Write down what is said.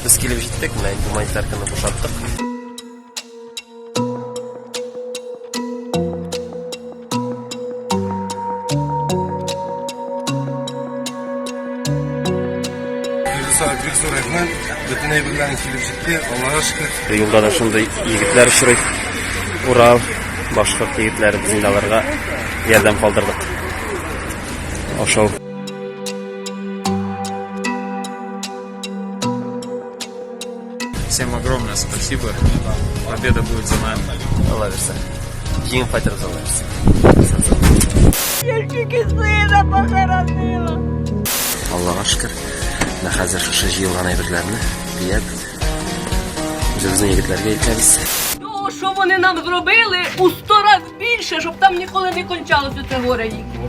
Без килеп җиттек, менә инде гуманитарканы бушаттык. Бик зур рәхмәт. Бөтен әйберләрең килеп җитте. Аллага шөкер. Юлда да шундый егетләр очрый. Урал, башкорт егетләре без инде аларга ярдәм калдырдык. Ашау. Всем огромное спасибо. Победа будет за нами. Алла бирсә. Җиңеп кайтырбыз Алла бирсә. Я тільки сина похоронила. Аллага шөкер. Менә хәзер шушы җыелган әйберләрне төяп, үзебезнең егетләргә илтәбез. Того, що вони нам зробили, у сто раз більше, щоб там ніколи не кончалося це горе їхнє.